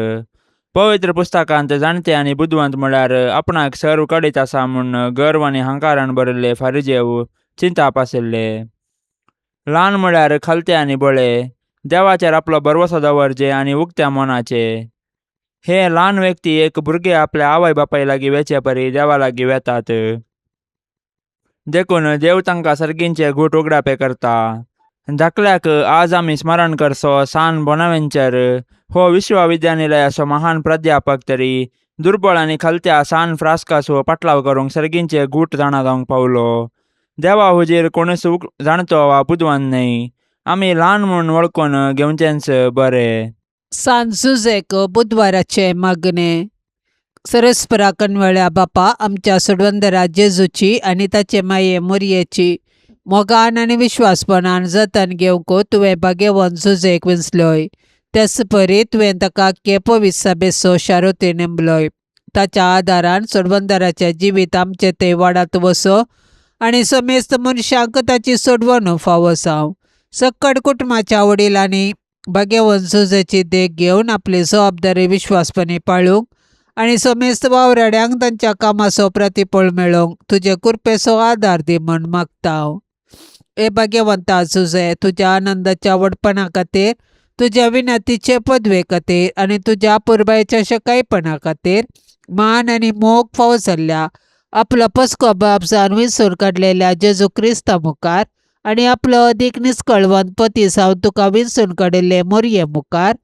पवित्र पुस्तकांत जाणटे आनी बुदवंत म्हळ्यार आपणाक सर्व कळीत आसा म्हूण गर्व आनी हंकारान भरिल्ले फारिजेव चिंताप आशिल्ले. ल्हान म्हळ्यार खालते आनी बळे, देवाचेर आपलो भरवसो दवरचे आनी उक्त्या मनाचे. हे ल्हान व्यक्ती एक भुरगे आपल्या आवय बापाय लागीं वेचे परी देवा लागीं वेतात, देखून देव तांकां सर्गींचे घूट उगडापे करता. धाकल्याक आज आमी स्मरण करचो सान बोनावेंचर हो विश्वविद्यानिलयाचो महान प्राध्यापक तरी दुर्बळ आनी खालत्या सान फ्रास्कासो पाटलाव करूंक सर्गींचे घूट जाणा जावंक पावलो. देवा हुजीर कोणूच जाणतो वा बुदवंत न्हय, आमी ल्हान म्हूण वळखून घेवचेंच बरें. सान जुजेक बुधवाराचें मागणें. सरस्परा कनवळ्या बापा, आमच्या सोडवंदरा जेजूची आनी ताचे माये मोरयेची मोगान आनी विश्वासपणान जतन घेवंक तुवें भाग्यवंत जुजेक विंचलोय. तेच परी तुवें ताका केपोवीस साबेचो शारोती नेमलोय. ताच्या आदारान सोडवंदराचें जिवीत आमचें ते वाडात वसो आनी समेस्त मनशांक ताची सोडवणूक फावो जावं. सक्कड कुटुंबाच्या वडिलांनी भाग्यवंत जुजेची देख घेवन आपली जबाबदारी विश्वासपणी पाळूंक आनी समेस्त वावराड्यांक तांच्या कामाचो प्रतिफळ मेळोवंक तुजे कृपेचो आदार दी म्हूण मागता हांव. हे भाग्यवंता जुजे, तुज्या आनंदाच्या व्हडपणा खातीर, तुज्या विनंतीचे पदवे खातीर आनी तुज्या पुरबायेच्या शकायपणा खातीर मान आनी मोग फावो जाल्ल्या आपलो पस्को बाप जावन विसरून काडलेल्या जेजू क्रिस्ता मुखार आनी आपलो अदीक निस्कळवंत पती जावन तुका विंचून काडिल्ले मोरये मुखार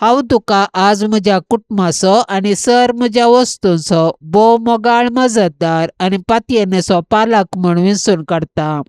हांव तुका आज म्हज्या कुटुंबाचो आनी सर म्हज्या वस्तूंचो भोव मोगाळ मजतदार आनी पातयेनेचो पालक म्हूण विंचून काडटा.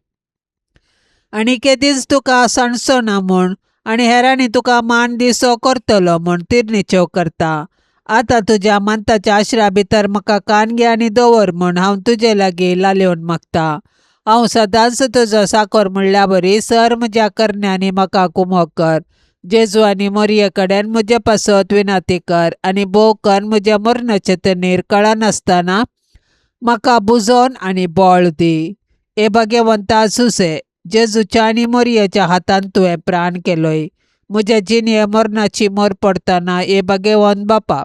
आनी केदींच तुका सांडचो ना म्हूण आनी हेरांनी तुका मान दिसो करतलो म्हूण तिरनिचेव करता. आतां तुज्या मानताच्या आश्रा भितर म्हाका कान घे आनी दवर म्हूण हांव तुजे लागीं लालेवन मागता. हांव सदांच तुजो साकोर म्हणल्या बरी सर म्हज्या करण्यांनी म्हाका कुमोक कर. जेजू आनी मोरये कडेन म्हजे पासत विनंती कर आनी भोव कर म्हज्या मरणाचे तणीर कळनासतना म्हाका बुजोवन आनी बळ दी. हे भाग्यवंता जुसे, जेजूच्या आनी मोरयेच्या हातान तुवें प्राण केलोय. म्हज्या जिणये मरणाची मर पडटना हे भाग्यवंत बापा,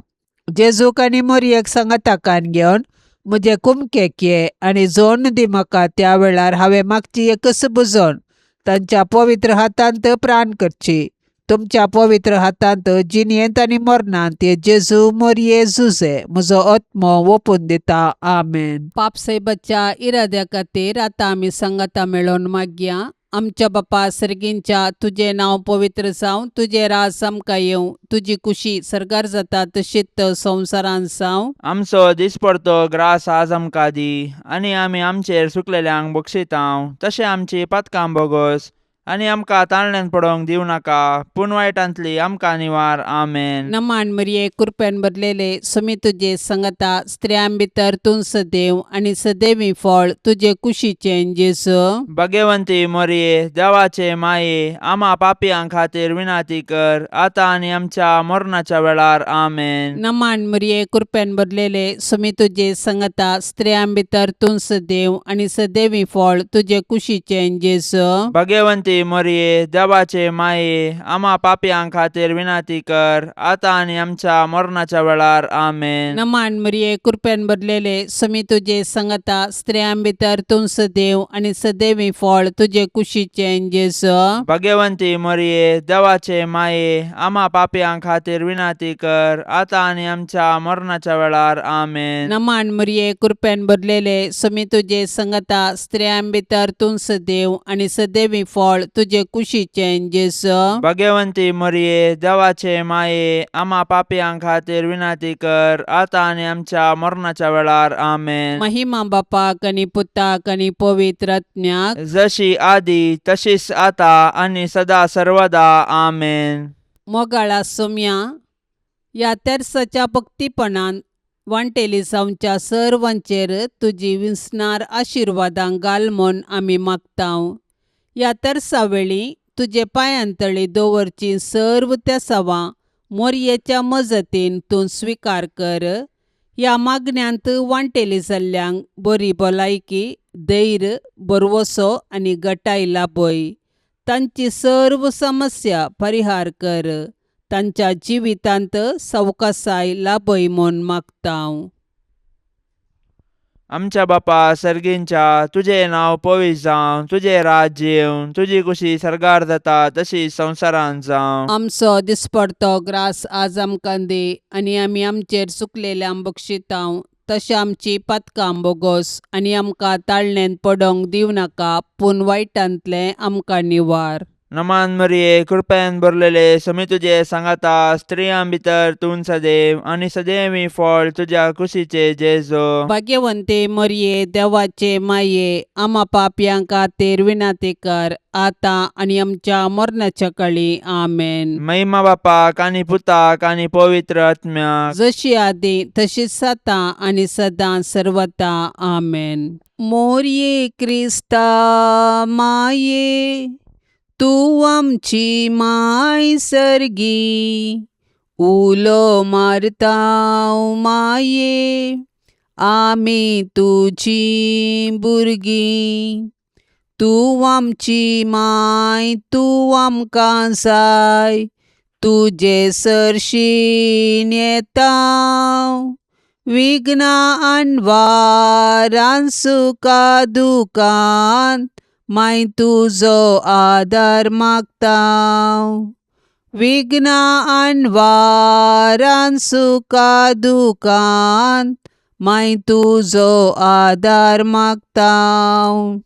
जेजूक आनी मोरयेक सांगाता कान घेवन म्हजे कुमकेक ये आनी जोन दी म्हाका त्या वेळार हांवें मागची एकच बुजोवन तांच्या पवित्र हातांत प्राण करची. तुमच्या पवित्र हातांत जिणयेंत आनी मरणांत हे जेजू मोरये जुजे म्हजो आत्मो ओपून दिता. आमेन. पापसाहेबाच्या इराद्या खातीर आतां आमी सांगाता मेळोवन मागया. आमच्या बापा सर्गींच्या, तुजें नांव पवित्र जावं, तुजें राज आमकां येवं, तुजी कुशी सर्गार जाता तशीच संवसारांत जावं. आमचो दिसपडतो ग्रास आज आमकां दी आनी आमी आमचेर सुकलेल्यांक बक्षितांव तशें आमची पातकां बोगोस आनी आमकां ताळण्यान पडोवंक दिवं नाका, पूण वायटांतली आमकां निवार. आमेन. नमान मरिये, कृपेन भरलेले, सुमी तुजे संगता, स्त्रियां भितर तूं सदैव आनी सदैवी फळ तुजे कुशीचें जेजू. भाग्यवंती मोरये, देवाचे माये, आमा पापयां खातीर विनंती कर आतां आनी आमच्या मरणाच्या वेळार. आमेन. नमान मरिये, कृपेन भरलेले, सुमी तुजे संगता, स्त्रियां भितर तूं सदैव आनी सदैवी फळ तुजे कुशीचें जेजू. भाग्यवंती मोरये, देवाचे माये, आमा पापयां खातीर विनंती कर आतां आनी आमच्या मरणाच्या वेळार. आमेन. नमान मरिये, कृपेन भरलेले, सुमी तुजे संगता, स्त्रियां भितर तूं सदैव आनी सदैवी फळ तुजे कुशीचें जेजू. भाग्यवंती मोरये, देवाचे माये, आमा पापयां खातीर विनंती कर आतां आनी आमच्या मरणाच्या वेळार. आमेन. नमान मरिये, कृपेन भरलेले, सुमी तुजे संगता, स्त्रियां भितर तूं सदैव आनी सदैवी फळ तुजे कुशीचें जेजू. भाग्यवंती मोरये, देवाचे माये, आमा पापयां खातीर विनंती कर आतां आनी आमच्या मरणाच्या वेळार. आमेन. महिमा बापाक आनी पुताक आनी पवित्र आत्म्याक, जशी आदी तशीच आता आनी सदा सर्वदा. आमेन. मोगाळा सोम्या, ह्या तेर्साच्या भक्तीपणान वांटेली जावच्या सर्वांचेर तुजी विसणार आशिर्वादां घाल म्हूण आमी मागतांव. ह्या तेर्सा वेळी तुजे पांयांतळी दवरची सर्व तेसावां मोरयेच्या मजतीन तूं स्विकार कर. ह्या मागण्यांत वांटेली जाल्ल्यांक बरी भलायकी, धैर्य, भरवसो आनी गटाय लाभय. तांची सर्व समस्या परिहार कर. तांच्या जिवितांत सवकासाय लाभय म्हूण मागतांव. आमच्या बापा सर्गींच्या, तुजें नांव पवित्र जावं, तुजें राज्य येवं, तुजी कुशी सर्गार जाता तशी संवसारांत जावं. आमचो दिसपडतो ग्रास आज आमकां दी आनी आमी आमचेर चुकलेल्यांक बक्षितांव तशें आमची पातकां बोगोस आनी आमकां ताळणेंत पडोंक दिवं नाका, पूण वायटांतलें आमकां निवार. नमान मरिये, कृपेन भरलेले, समी तुजे सांगाता, स्त्रियां भितर तूं सदैव आनी सदैवी फळ तुज्या कुशीचे जेजो. भाग्यवंते मरये, देवाचे माये, आमा पापयां खातीर विनाती कर आतां आनी आमच्या मरणाच्या काळी. आमेन. महिमा बापाक आनी पुताक आनी पवित्र आत्म्याक, जशी आदी तशीच आतां आनी सदां सर्वता. आमेन. मोरये क्रिस्ता माये, तूं आमची माय सर्गी, उलो मारता माये, आमी तुजी भुरगीं. तूं आमची माय, तूं आमकां जाय, तुजे सरशीं येता, विघ्नां अनवारान सुखा दुखान माय तुजो आदार मागता. विघ्नां अनवारान सुखा दुखान माय तुजो आदार मागता.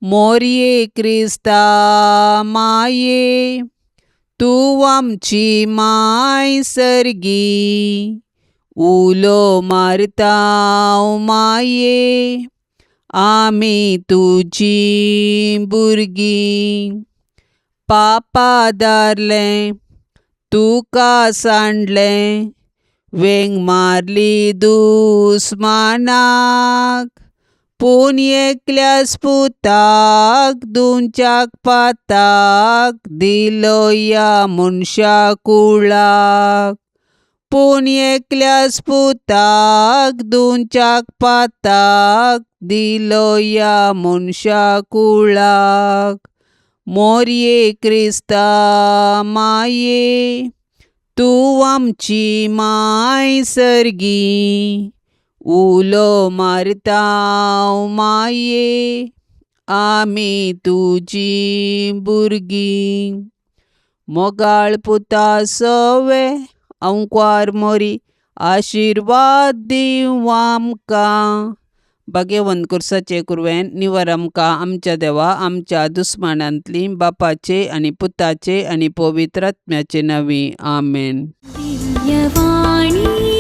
मोरये क्रिस्ता माये, तूं आमची माय सर्गी, उलो मारता माये, आमी तुजी भुरगीं. पापा दारलें तुका सांडलें, वेंग मारली दुस्मानाक, पूण एकल्याच पुताक दुमच्याक पाताक दिलो ह्या मनशा कुळाक. पूण एकल्याच पुताक दुमच्याक पाताक दिलो ह्या मनशा कुळाक. मोरये क्रिस्ता माये, तूं आमची माय सर्गी, उलो मारता माये, आमी तुजी भुरगीं. मोगाळ पुता सवे अंकवार मोरी, आशिर्वाद दीवं आमकां. भाग्यवंत कुर्साचे कुरवेन निवर आमकां आमच्या देवा आमच्या दुस्मानांतली, बापाचे आनी पुताचे आनी पवित्र आत्म्याचे नांवी. आमेन. दिव्यवाणी.